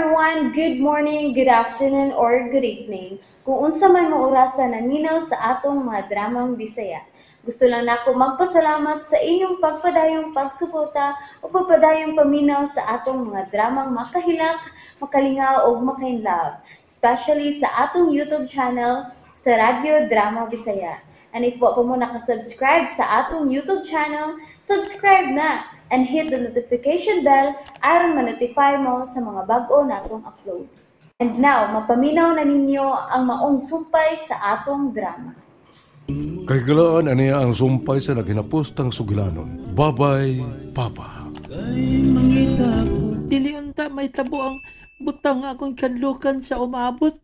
Everyone! Good morning, good afternoon, or good evening. Kung unsa man mo orasa naminaw sa atong mga dramang Bisaya. Gusto lang nako magpasalamat sa inyong pagpadayong pagsuporta o pagpadayong paminaw sa atong mga dramang makahilak, makalingaw o makainlove, especially sa atong YouTube channel sa Radyo Drama Bisaya. And if wa pa mo nakasubscribe sa atong YouTube channel, subscribe na and hit the notification bell aron ma-notify mo sa mga bag-o natong uploads. And now, mapaminaw na ninyo ang maong sumpay sa atong drama. Kahigalaan aniya ang sumpay sa naghinapostang sugilanon. Babay, Papa. Kay mangita ko. Dili unta may tabo ang butang akong kadlukan sa umaabot.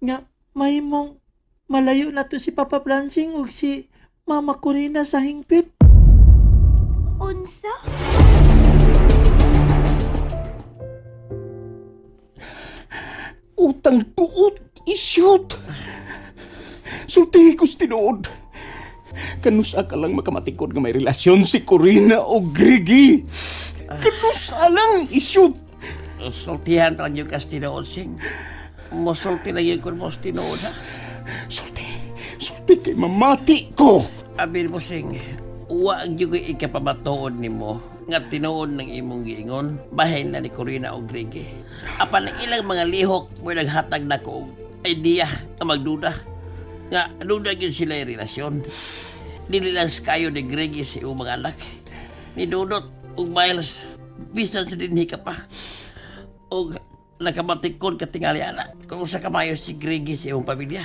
Nga mahimong malayo na to si Papa Prancing ug si Mama Corina sa hingpit. Unsa? Utang buot, isyot. Sultihi ko's tinuod. Kanusa ka lang makamatikod nga may relasyon si Corina o Grigi. Kanusa lang, isyot. Sultihan lang yung kas tinuod, Sing. Musulti na yun kung mos tinuod, ha? Sulti, sulti kay mamati ko. Abil mo, Sing, wag yung ikapamatuod nimo nga tinuod ng imong giingon, bahin na ni Corina o Grigi. Apan ang ilang mga lihok mo naghatag na ko og idea nga magduda. Nga duda gyud sila yung relasyon. Dili lang kayo ni Grigi sa iyong mga anak. Ni Dudot ug Miles, bisan sa dinhi ka pa. Og nakamatikon katingali ana kung usa ka maayo si Grigi sa imong pamilya.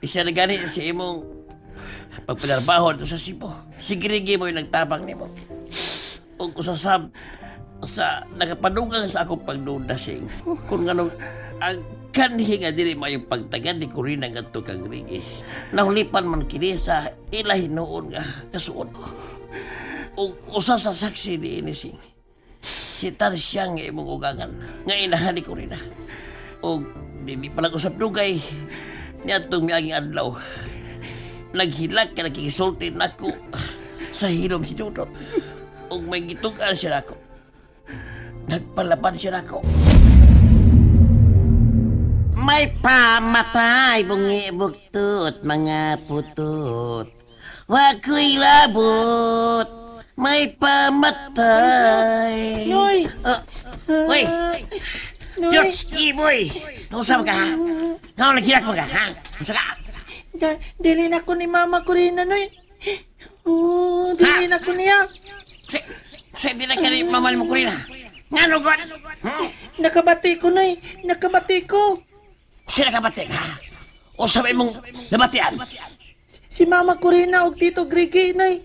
Isa na gani sa imong pagpanarbaho dito sa Cebu. Si Grigi mo yung nagtabang nimo. Og usasab sa nakapadugang sa akong pagduda, Sing. Kung anong ang kanhi nga dili mayong pagtagan ni Corina ngadto kang Grigi. Nahulipan man kini sa ila hinuon nga kasuod. Og usa sa saksi ni ini, Sing, si Tansyang nga imong ugangan nga inahan ni Corina. Og dili pa nag-usap dugay niadtong miaging adlaw. Naghilak ka nakikisulti nako sa hilom si Dudot. Og may gitukan siya nako. Nagpalaban siya nako. May pamatay, bungi buktot, mga putot. Wako'y labot, may pamatay. Noy! Uy! Noy! Diyos, boy! Nausap ka, ha? Ngaw, naghilak mo ka, ha? Unsa ka? Dili na ko ni Mama Corina, Noy. Oh, dili na ko niya. Si, di na ka ni Mama mo, Corina. Nga, no, God? Hmm? Nakabati ko, Noy. Nakabati ko. Si nakabati ka? O sabay mong nabatian? Si Mama Corina og Tito Grigi, Noy.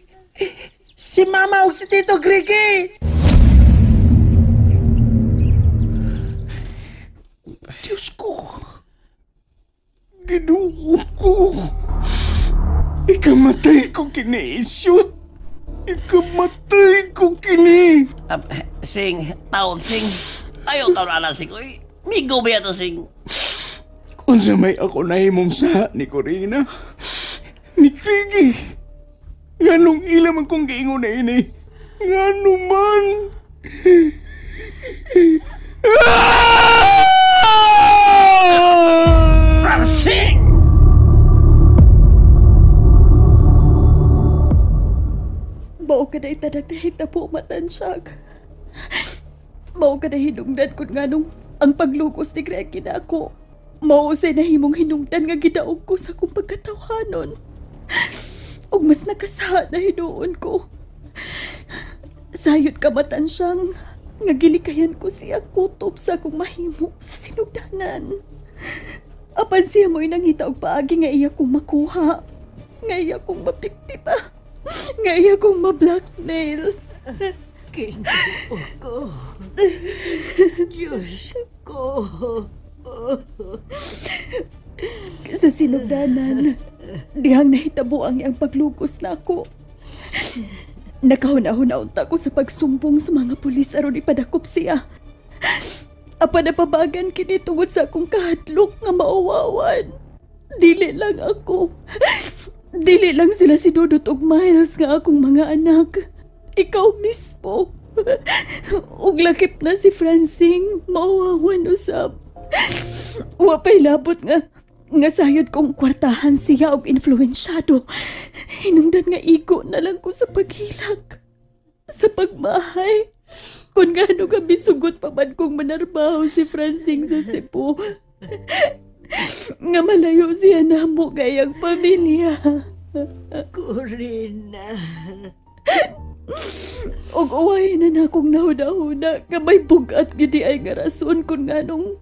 Si Mama og si Tito Grigi! Diyos ko. Ginoo ko. Ikamatay ko kini, isyot. Ikamatay ko kini. Sing, taon, Sing. Ayaw taon ala, Sing. Uy, migo ba yato, Sing? Unsa may ako nahimong sa ni Corina, ni Grigi. Nganong ila man kong giingon na ini? Ngano man? Francing! Mao ka na itanag na hitabo, matansyag. Mao ka na hinungdan kung nganong ang paglugos ni Gregi na ako. Mao say nahimong hinungdan nga gidaog ko sa akong pagkatawhanon. Ug mas nakasaha na hinuon ko. Sayod ka matansyang nga gilikayan ko siya kutob sa akong mahimo sa sinugdanan. Apan siya mo'y nangita og paagi nga iya kong makuha, nga iya kong mapiktima, nga iya kong ma-blackmail. Ginoo ko. Diyos ko. Sa sinugdanan, dihang nahitabo ang iyang paglugos na ako. Nakahuna-huna unta ko sa pagsumbong sa mga pulis aron ipadakop siya. Apan napabagan kini tungod sa akong kahadlok nga mauwawan. Dili lang ako. Dili lang sila si Dudot ug Miles nga akong mga anak. Ikaw mismo. Ug lakip na si Francing, mawawan usab. Wa pa'y labot nga sayod kong kwartahan siya og influensyado. Hinungdan nga igo na lang ko sa paghilak, sa pagmahay. Kung gaano kami sugot pa man kong manarbaho si Francing sa Cebu. Nga malayo siya namo gayang pamilya. Corina. Og uway na na akong nahuna-huna nga may bugat gyud ay nga rason kung nganong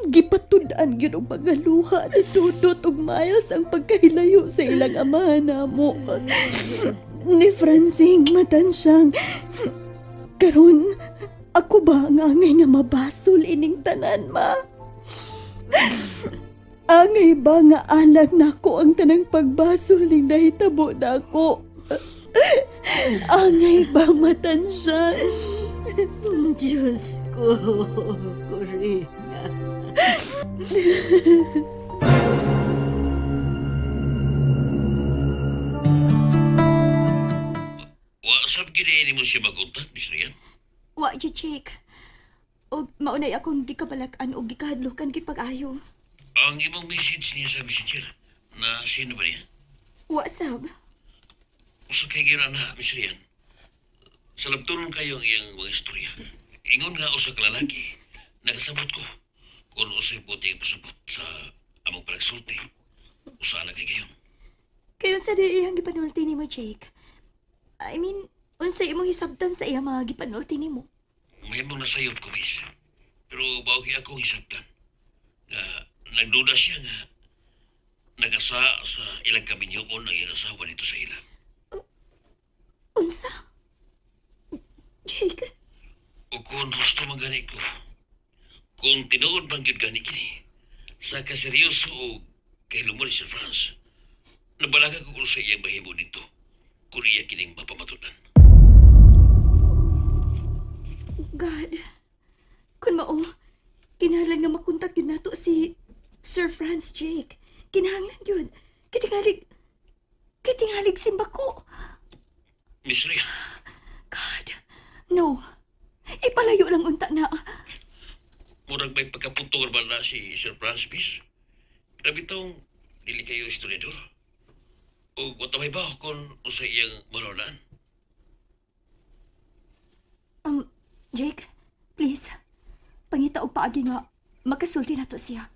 gipatud-an gyud og mga luha ni Dudut og Miles ang pagkahilayo sa ilang amahan namo. Ni Francing matansyang karon ako ba ang angay nga mabasol ining tanan, ma? Angay ba nga alang nako ang tanang pagbasol ning nahitabo nako? Angay ba matansyan? Diyos ko, Corina. Wasap gini mo siya maguntat, Miss Rian? Wa, Jake. O maunay akong gikabalak-an o gikahadlukan gipag-ayo. Ang imong message niya sa messenger, na sino ba niya? Wa, sab. Usa kay gyud na, Miss Rian. Sa labtunon kayo ang iyang mga istorya. Ingon nga usa ka lalaki, nakasabot ko kung usay puti ang pasabot sa among palagsulti. Usa na kay gayon. Kayo sa di iyang gipanulti nimo, Jake. I mean, unsay imong hisabtan sa iya mga gipanulti nimo? Mahimong nasayod ko, miss. Pero bawgi akong hisabtan. Nga nagduda siya nga nagasa sa ilang kaminyoon ang iyang asawa dito sa ila. Unsa? Jake? O kung husto man gani ko, kung tinuod man gyud gani kini, sa kaseryoso o kahilumon ni Sir Franz, nabalaga ko kung sa iyang mahimo dito, kung iya kining mapamatudan. God, kung mao, kinahanglan nga makontak yun nato si Sir Franz, Jake. Kinahanglan yun. Kitingalig simba ko. Miss Ria. God, no. Ipalayo lang unta na. Murag may pagkapuntong ba na si Sir Franz, miss? Grabe itong dili kayo historiador. O watamay ba kung usa iyang manulaan? Jake, please. Pangita og paagi nga makasulti nato siya.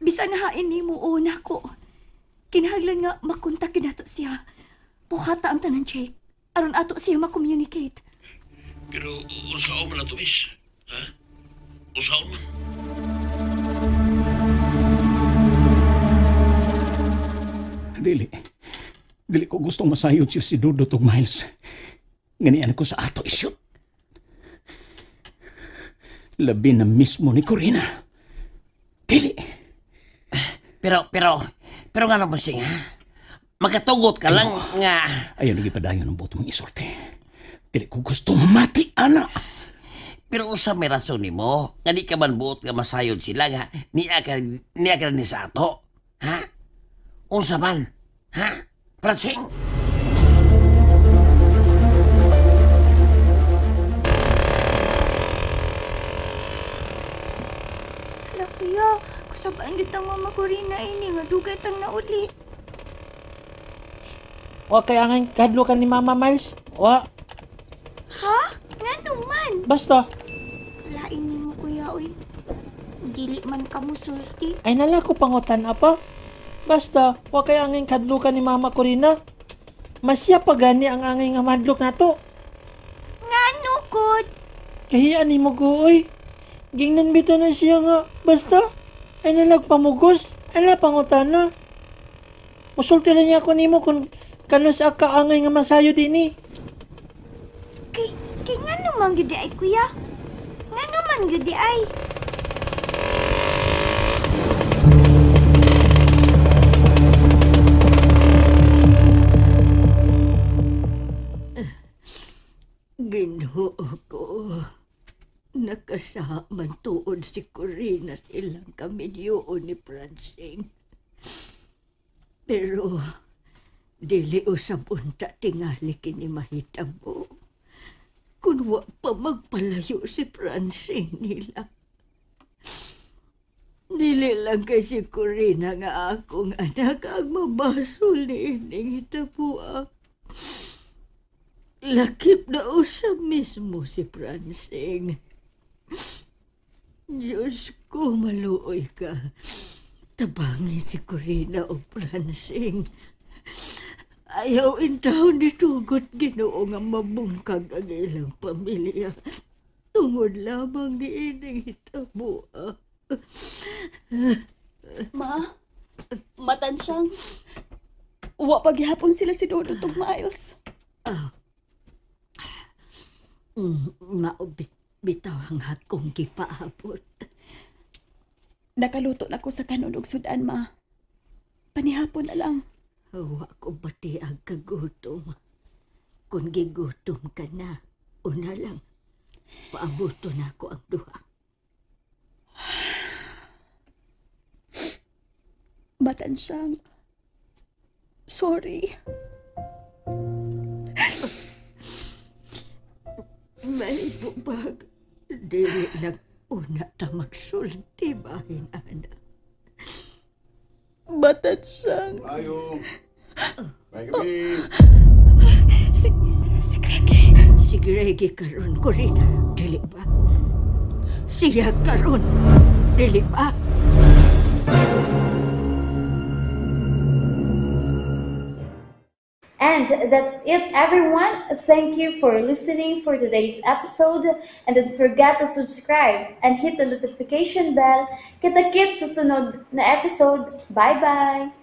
Bisan hain nimo o nako. Kinahanglan nga makontak nato siya. Buhata ang tanan, Jake. Aron ato siya makommunicate. Pero unsaon man ato, miss? Ha? Unsaon man? Dili. Dili ko gustong masayod siya si Dudut og Miles. Ganian ko sa ato isyot. Labi na mismo ni Corina. Dili. Pero nga naman siya, ha? Makatugot ka lang nga. Ayaw, nagipadayon ang boto mong isorte. Dili ko gusto mamati, ana. Pero usa may rason nimo, nga di ka man buot nga masayod sila nga niya ka ni sa ato. Ha? Unsa man? Ha? Pransing? Hala, kuya. Kasabaan kitang Mama Corina ini nga dugay tang nauli. Wa kay angay kadlukan ni Mama Miles. Wa. Ha? Ngano man? Basta. Kalain nimo kuya oy. Dili man ka musulti. Ay nala ko pangutan apa. Basta wa kay angay kadlukan ni Mama Corina. Masya pa gani ang angay nga madlok nato. Ngano kod? Kahiya nimo ko oy. Gingnan bitaw na siya nga basta. Ay nalagpamugos, ay nalapangutana. Musulti lang niya ako nimo kung kanus kaangay nga masayo din eh. Kay ngano man gyud ay kuya? Ngano man gyud ay? Ginoo ko. Nakasaman tuod si Corina sa ilang kaminyoon ni Francing. Pero dili usab unta tingali kini mahitabo. Kung wa pa magpalayo si Francine nila. Dili lang kay si Corina nga akong anak ang mabasol ni ining hitaboa. Lakip na usab mismo si Francine. Diyos ko, maluoy ka. Tabangi si Corina o Francine. Ayaw intawon ni tugot, Ginoo, nga mabungkag ang ilang pamilya tungod lamang ni ining hitaboa. Ma, matansyang. Wa pa gihapon sila si Dodot ug Miles. Maubit bitaw ang akong gipaabot. Nakaluto na ko sa kanon ug sudan, Ma. Panihapon na lang. Wa ko bati ang kagutom. Kung gigutom ka na, una lang. Paabuto na ako ang duha. Matansyang. Sorry. May bubag. Dili lang una ta magsulti bahin, ana. Matansyang. Ayo. May gabi. Si Greggy. Si Greggy karon, Corina, dili ba? Siya karon, dili ba? And that's it, everyone. Thank you for listening for today's episode. And don't forget to subscribe and hit the notification bell. Kita-kits sa sunod na episode. Bye-bye!